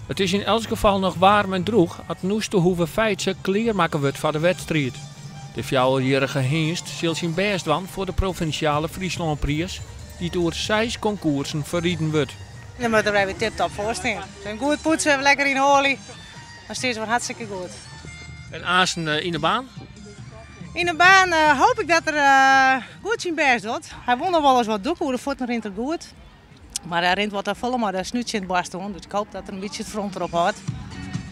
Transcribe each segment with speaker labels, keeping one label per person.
Speaker 1: It is yn elts gefal noch waarm en drûch at Noesterhoeve Feitse klearmakke wurdt foar de wedstriid. De fjouwerjierrige hynst sil syn bêst dwaan foar de provinsjale Fryslânpriis, dy't oer seis konkoersen ferriden wurdt.
Speaker 2: Dan moat er wer tiptop foar stean. Even goed poetse, even lekker yn de oalje. Dan stean se wer hartstikke goed.
Speaker 1: En aansten yn de baan?
Speaker 2: Yn de baan hoop ik dat er goed syn bêst docht. Hy wol noch wolris wat dûke, oer de fuotten rint er goed. Mar hy rint wat te folle mei de snút tsjin it boarst oan, dus ik hoop dat er in bytsje it front derop hâldt.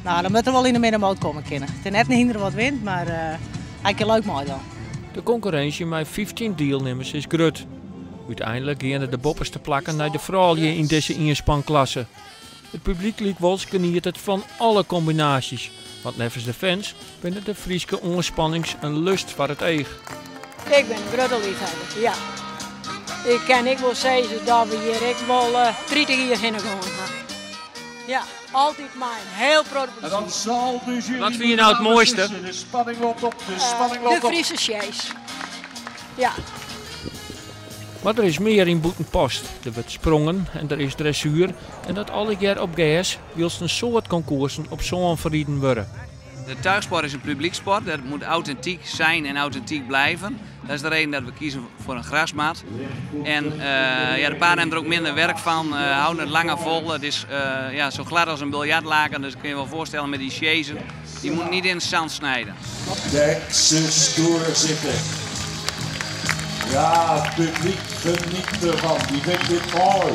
Speaker 2: No, dan moat er wol yn de middenmoot komme kinne. It is net in hynder wat wint, mar hy kin leuk meidwaan.
Speaker 1: De konkurrinsje mei 15 dielnimmers is grut. Uteinlik geane de boppeste plakken nei de froulju yn dizze ienspanklasse. It publyk lykwols genietet fan alle kombinaasjes, want neffens de fans binne de Fryske oanspannings in lust foar it each.
Speaker 3: Ik bin in grutte leafhawwer, ja. Ik kin ek wol sizze dat we hjir ek wol 30 jier hinne gien ha. Ja, altyd mei in hiel protte plezier.
Speaker 1: Wat fine je nou it moaiste?
Speaker 3: De Friese sjees. Ja.
Speaker 1: Mar der is mear yn Bûtenpost. Der wurdt sprongen en der is dressuer en dat allegear op gers, wylst in soad konkoersen op sân ferriden wurde.
Speaker 4: De tuigsport is een publieksport, dat moet authentiek zijn en authentiek blijven. Dat is de reden dat we kiezen voor een grasmat. En ja, de paarden hebben er ook minder werk van, houden het langer vol. Het is ja, zo glad als een biljartlaken, dus kun je wel voorstellen met die sjezen. Die moeten niet in het zand snijden.
Speaker 5: Kijk ze stoer zitten. Ja, het publiek geniet ervan. Die vindt dit mooi.